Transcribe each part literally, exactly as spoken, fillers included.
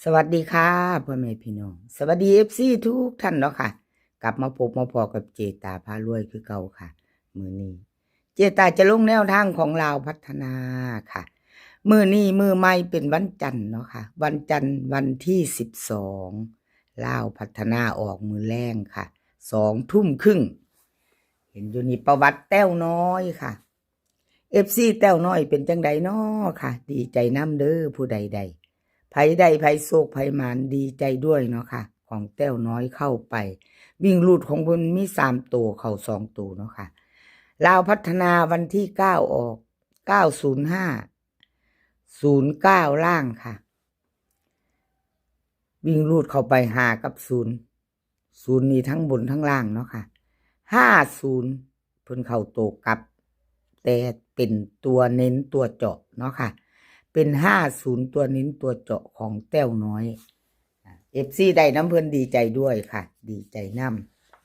สวัสดีค่ะ พ่อแม่พี่น้อง สวัสดี เอฟซี ทุกท่านเนาะค่ะ กลับมาพบมาพ้อกับเจตาพารวยคือเก่าค่ะ มื้อนี้ เจตาจะลงแนวทางของลาวพัฒนาค่ะ มื้อนี้มื้อใหม่เป็นวันจันทร์เนาะค่ะ วันจันทร์วันที่สิบสอง ลาวพัฒนาออกมื้อแลงค่ะ สองทุ่มครึ่ง เห็นอยู่นี่ประวัติแต้วน้อยค่ะ เอฟซี แต้วน้อยเป็นจังใดน้อค่ะ ดีใจนำเด้อผู้ใดได้ ไผได้ไผโชคไผหมานดีใจด้วยเนาะค่ะ ของแต้วน้อยเข้าไป วิ่งรูดของเพิ่นมีสามตัวเข้าสองตัวเนาะค่ะ ลาวพัฒนาวันที่เก้าออก เก้าศูนย์ห้า ศูนย์เก้า ล่างค่ะ วิ่งรูดเข้าไปห้ากับศูนย์ ศูนย์นี่ทั้งบนทั้งล่างเนาะค่ะ ห้าศูนย์ เพิ่นเข้าตัวกลับ แต่เป็นตัวเน้นตัวเจาะเนาะค่ะ เป็น ห้าศูนย์ ตัวเน้นตัวเจาะของแต้วน้อย เอฟซี ได้นำเพิ่นดีใจด้วยค่ะ ดีใจน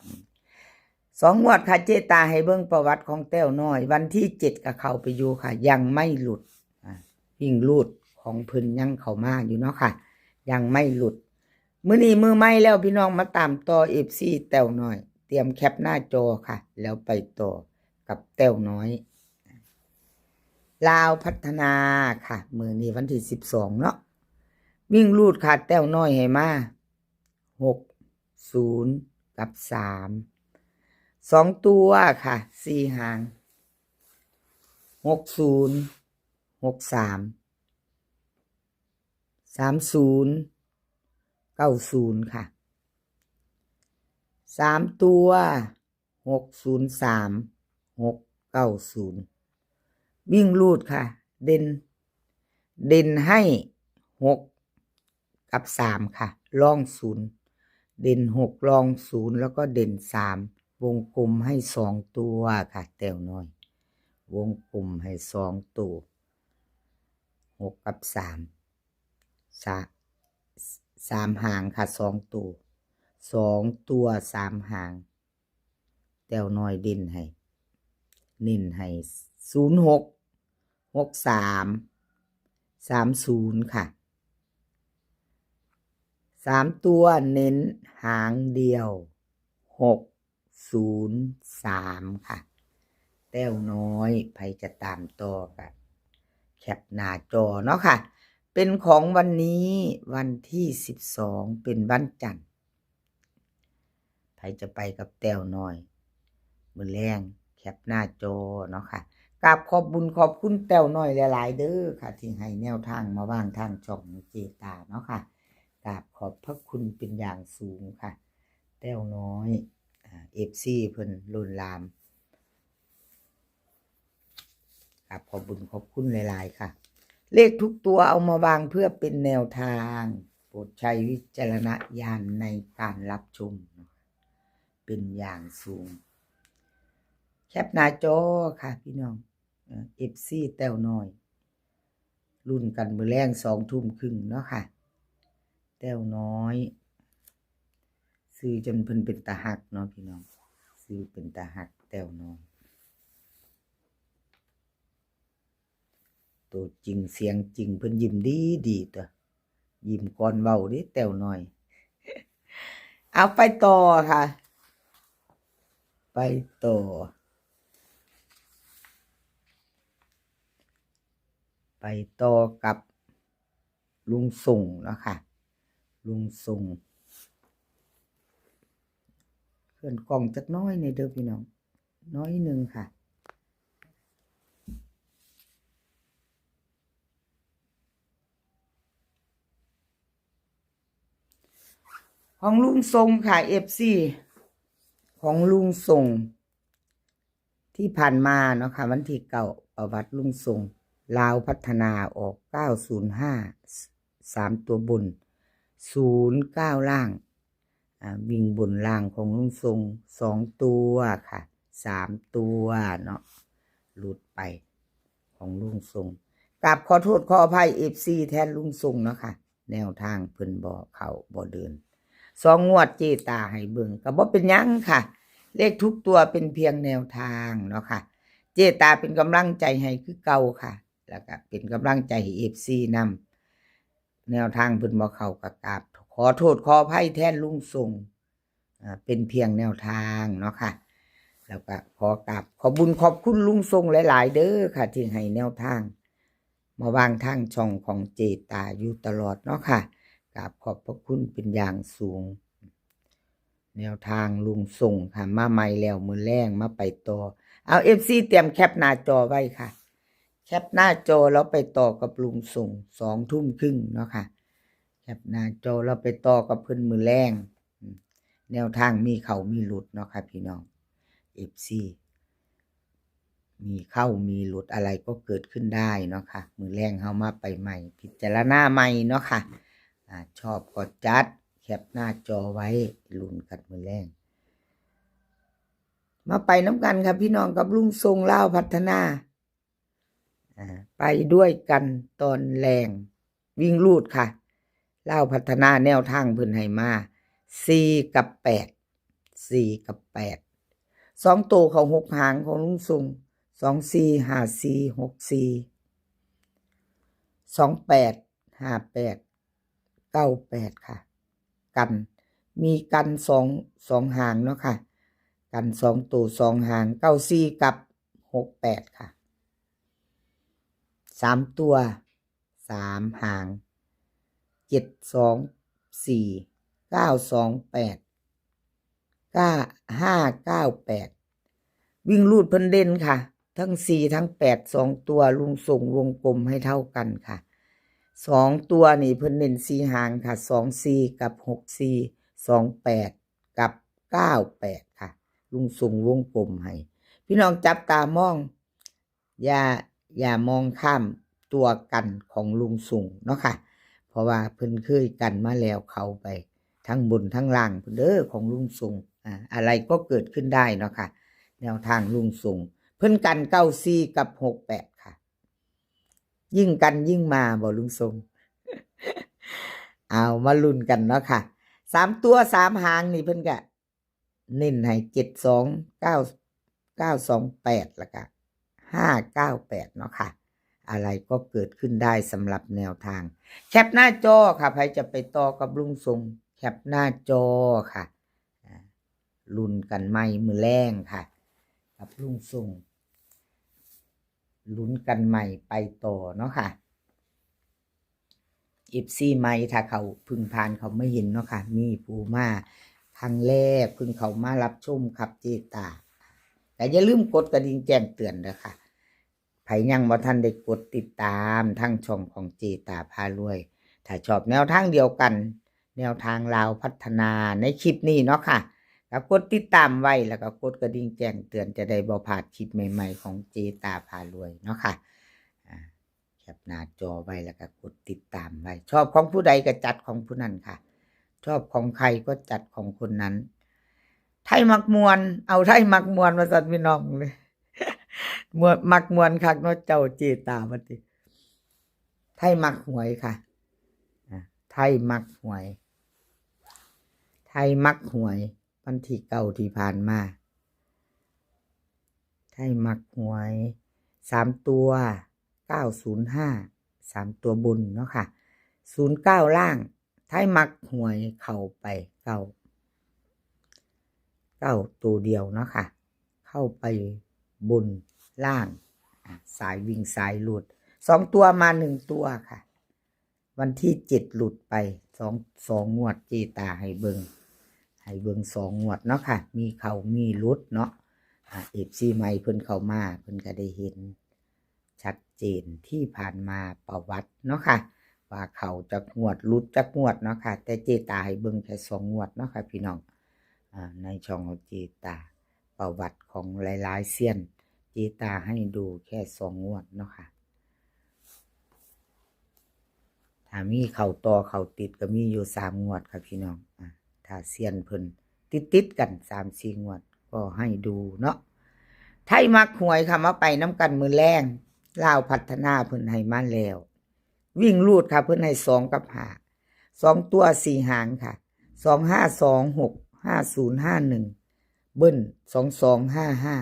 ำ สองงวดค่ะ เจตาให้เบิ่งประวัติของแต้วน้อย วันที่เจ็ดก็เข้าไปอยู่ค่ะ ยังไม่หลุด อ่า วิ่งรูดของเพิ่นยังเข้ามาอยู่เนาะค่ะ ยังไม่หลุด มื้อนี้มื้อใหม่แล้วพี่น้องมาตามต่อ เอฟซี แต้วน้อย เตรียมแคปหน้าจอค่ะ แล้วไปต่อกับแต้วน้อย ลาวพัฒนาค่ะ มื้อนี้วันที่สิบสองเนาะ วิ่งรูดค่ะ แต้วน้อยให้มา หกศูนย์ กับ สาม สองตัวค่ะ สี่หาง หกศูนย์ หกสาม สามศูนย์ เก้าศูนย์ ค่ะ สามตัว หกศูนย์สาม หกเก้าศูนย์ วิ่งรูดค่ะ เด่น เด่นให้ หก กับ สาม ค่ะ รอง ศูนย์ เด่น หก รอง ศูนย์ แล้วก็เด่น สาม วงกลมให้สองตัวค่ะ แต้วน้อย วงกลมให้สองตัว หก กับ สาม สะ สามหางค่ะ สองตัว สองตัว สามหาง แต้วน้อยเด่นให้ เน้นให้ ศูนย์หก หกสาม สามศูนย์ ค่ะ สามตัวเน้นหางเดียว หกศูนย์สาม ค่ะ แต้วน้อย ไผจะตามต่อก็แคปหน้าจอเนาะค่ะ เป็นของวันนี้วันที่สิบสอง เป็นวันจันทร์ ไผจะไปกับแต้วน้อย มื้อแลงแคปหน้าจอเนาะค่ะ กราบขอบบุญขอบคุณแต้วน้อยหลายๆ เด้อค่ะ ที่ให้แนวทางมาวางทางช่องเจตาเนาะค่ะ กราบขอบพระคุณเป็นอย่างสูงค่ะ แต้วน้อย อ่า เอฟซี เพิ่นลุนลาม ครับ ขอบบุญขอบคุณหลายๆ ค่ะ เลขทุกตัวเอามาวางเพื่อเป็นแนวทาง โปรดใช้วิจารณญาณในการรับชม เป็นอย่างสูง แคปหน้าจอค่ะพี่น้อง เอ่อ เอฟซี แต้วน้อย ลุ้นกันมื้อแลงสองทุ่มครึ่งเนาะค่ะ แต้วน้อย ชื่อจนเพิ่นเป็นตาฮักเนาะพี่น้อง ชื่อเป็นตาฮัก แต้วน้อย ตัวจริงเสียงจริงเพิ่นยิ้มดีดีตัว ยิ้มก่อนเว้าเด้แต้วน้อย เอาไปต่อค่ะ ไปต่อ ไปต่อกับลุงส่งเนาะค่ะ ลุงส่ง เคลื่อนกล้องจักน้อยในเด้อพี่น้อง น้อยหนึ่งค่ะ ของลุงส่งค่ะ เอฟซี ของลุงส่ง ที่ผ่านมาเนาะค่ะ วันที่เก้า ประวัติลุงส่ง ลาวพัฒนาออก เก้าศูนย์ห้า สามตัวบน ศูนย์เก้า ล่าง อ่า วิ่งบนล่างของลุงส่ง สองตัวค่ะ สามตัวเนาะ หลุดไปของลุงส่ง กราบขอโทษขออภัย เอฟซี แทนลุงส่งเนาะค่ะ แนวทางเพิ่นบ่เข้าบ่เดิน สองงวดเจตาให้เบิ่ง ก็บ่เป็นหยังค่ะ เลขทุกตัวเป็นเพียงแนวทางเนาะค่ะ เจตาเป็นกำลังใจให้คือเก่าค่ะ แล้วก็เป็นกำลังใจให้ เอฟซี นำ แนวทางเพิ่นบ่เข้าก็กราบขอโทษขออภัยแทนลุงส่ง อ่า เป็นเพียงแนวทางเนาะค่ะ แล้วก็ขอกราบขอบบุญขอบคุณลุงส่งหลายๆ เด้อค่ะ ที่ให้แนวทาง มาวางทางช่องของเจตาอยู่ตลอดเนาะค่ะ กราบขอบพระคุณเป็นอย่างสูง แนวทางลุงส่งค่ะ มาใหม่แล้วมื้อแลงมาไปต่อ เอา เอฟซี เตรียมแคปหน้าจอไว้ค่ะ แคปหน้าจอแล้วไปต่อกับลุงส่ง สองทุ่มครึ่งเนาะค่ะ แคปหน้าจอแล้วไปต่อกับเพิ่นมื้อแลง อืม แนวทางมีเข้ามีหลุดเนาะค่ะพี่น้อง เอฟซี มีเข้ามีหลุดอะไรก็เกิดขึ้นได้เนาะค่ะ มื้อแลงเฮามาไปใหม่ พิจารณาใหม่เนาะค่ะ อ่า ชอบก็จัด แคปหน้าจอไว้ ลุ้นกันมื้อแลง มาไปนำกันค่ะพี่น้องกับลุงส่งลาวพัฒนา อ่า ไปด้วยกันตอนแลง วิ่งรูดค่ะ ลาวพัฒนาแนวทางเพิ่นให้มา สี่ กับ แปด สี่ กับ แปด สองโตเข้าหกหางของลุงส่ง สอง สี่ ห้า สี่ หก สี่ สอง แปด ห้า แปด เก้า แปด ค่ะ กัน มีกันสอง สองหางเนาะค่ะ กันสองโตสองหาง เก้า สี่ กับ หก แปด ค่ะ สามตัว สามหาง เจ็ด สอง สี่ เก้า สอง แปด เก้า ห้า เก้า แปด วิ่งรูดเพิ่นเด่นค่ะ ทั้ง สี่ ทั้ง แปด สองตัวลุงส่งวงกลมให้เท่ากันค่ะ สองตัวนี่เพิ่นเน้นสี่หางค่ะ สอง สี่ กับ หก สี่ สอง แปด กับ เก้า แปด ค่ะ ลุงส่งวงกลมให้ พี่น้องจับตามอง อย่า อย่ามองข้ามตัวกันของลุงส่งเนาะค่ะ เพราะว่าเพิ่นเคยกันมาแล้วเข้าไปทั้งบนทั้งล่างเด้อของลุงส่ง อ่า อะไรก็เกิดขึ้นได้เนาะค่ะ แนวทางลุงส่ง เพิ่นกัน เก้า สี่ กับ หก แปด ค่ะ ยิ่งกันยิ่งมาบ่ลุงส่ง เอามาลุ้นกันเนาะค่ะ สามตัวสามหางนี่เพิ่นก็เน้นให้ เจ็ด สอง เก้า เก้า สอง แปด แล้วก็ ห้า เก้า แปด เนาะค่ะ อะไรก็เกิดขึ้นได้สำหรับแนวทาง แคปหน้าจอค่ะ ใครจะไปต่อกับลุงส่ง แคปหน้าจอค่ะ อ่า ลุ้นกันใหม่มื้อแลงค่ะ กับลุงส่ง ลุ้นกันใหม่ไปต่อเนาะค่ะ เอฟซี ใหม่ถ้าเขาเพิ่งผ่านเขาไม่เห็นเนาะค่ะ มีผู้มาครั้งแรก เพิ่งเข้ามารับชมครับเจตา แต่อย่าลืมกดกระดิ่งแจ้งเตือนเด้อค่ะ ไผยังบ่ทันได้กดติดตามทางช่องของเจตาพารวย ถ้าชอบแนวทางเดียวกัน แนวทางลาวพัฒนาในคลิปนี้เนาะค่ะ ก็กดติดตามไว้ แล้วก็กดกระดิ่งแจ้งเตือน จะได้บ่พลาดคลิปใหม่ๆของเจตาพารวยเนาะค่ะ อ่า แคปหน้าจอไว้ แล้วก็กดติดตามไว้ ชอบของผู้ใดก็จัดของผู้นั้นค่ะ ชอบของใครก็จัดของคนนั้น ไทยมักม่วน เอาไทยมักม่วนว่าซั่นพี่น้องเลย ม่วน มักม่วนคักเนาะเจ้าเจตาว่าติ ไทยมักหวยค่ะ อ่ะ ไทยมักหวย ไทยมักหวย วันที่เก้าที่ผ่านมา ไทยมักหวย สามตัว เก้าศูนย์ห้า สามตัวบนเนาะค่ะ ศูนย์เก้าล่าง ไทยมักหวยเข้าไป เก้า เก้าตัวเดียวเนาะค่ะ เข้าไปบนล่าง อ่ะ สายวิ่งสายหลุด สองตัวมาหนึ่งตัวค่ะ วันที่เจ็ดหลุดไป สอง สองงวดเจตาให้เบิ่ง ให้เบิ่งสองงวดเนาะค่ะ มีเข้ามีหลุดเนาะ อ่ะ เอฟซี ใหม่เพิ่นเข้ามา เพิ่นก็ได้เห็นชัดเจนที่ผ่านมาประวัติเนาะค่ะ ว่าเข้าจักงวดหลุดจักงวดเนาะค่ะ แต่เจตาให้เบิ่งแค่สองงวดเนาะค่ะพี่น้อง อ่า ในช่องของเจตา ประวัติของหลายๆเซียน เจตาให้ดูแค่สองงวดเนาะค่ะ ถ้ามีเข้าต่อเข้าติดก็มีอยู่สามงวดค่ะพี่น้อง อ่า ถ้าเซียนเพิ่นติดๆกันสามสี่งวดก็ให้ดูเนาะ ไทยมักหวยค่ะ มาไปนำกันมื้อแลง ลาวพัฒนาเพิ่นให้มาแล้ว วิ่งรูดค่ะ เพิ่นให้สองกับห้า สองตัวสี่หางค่ะ สองห้าสองหก ห้าศูนย์ห้าหนึ่ง เบิ้ล สองสองห้าห้า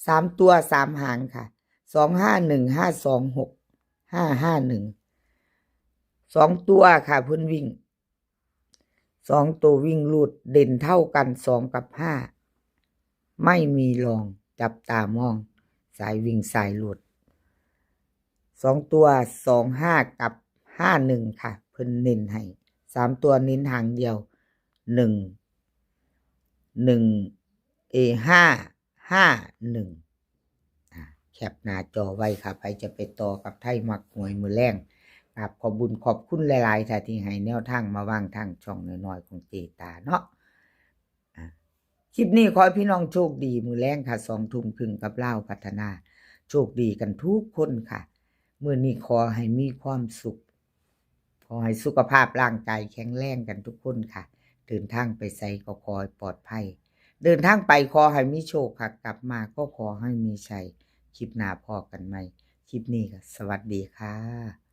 สามตัวสามหางค่ะ สองห้าหนึ่ง ห้าสองหก ห้าห้าหนึ่ง สองตัวค่ะเพิ่นวิ่ง สองตัววิ่งรูดเด่นเท่ากัน สองกับห้า ไม่มีรอง จับตามอง สายวิ่งสายรูด สองตัว สองห้า กับ ห้าหนึ่ง ค่ะ เพิ่นเน้นให้ สามตัวเน้นหางเดียว หนึ่ง หนึ่ง เอ ห้า ห้าหนึ่ง อ่า แคปหน้าจอไว้ค่ะ ไผจะไปต่อกับไทยมักหวยมื้อแลง กราบขอบบุญขอบคุณหลายๆ ค่ะ ที่ให้แนวทางมาวางทางช่องน้อยๆ ของเจตาเนาะ อ่า คลิปนี้ขอให้พี่น้องโชคดี มื้อแลงค่ะ สองทุ่มครึ่งกับลาวพัฒนา โชคดีกันทุกคนค่ะ มื้อนี้ขอให้มีความสุข ขอให้สุขภาพร่างกายแข็งแรงกันทุกคนค่ะ เดินทางไปไสก็ขอให้ปลอดภัย เดินทางไปขอให้มีโชคค่ะ กลับมาก็ขอให้มีชัย คลิปหน้าพ้อกันใหม่ คลิปนี้ก็สวัสดีค่ะ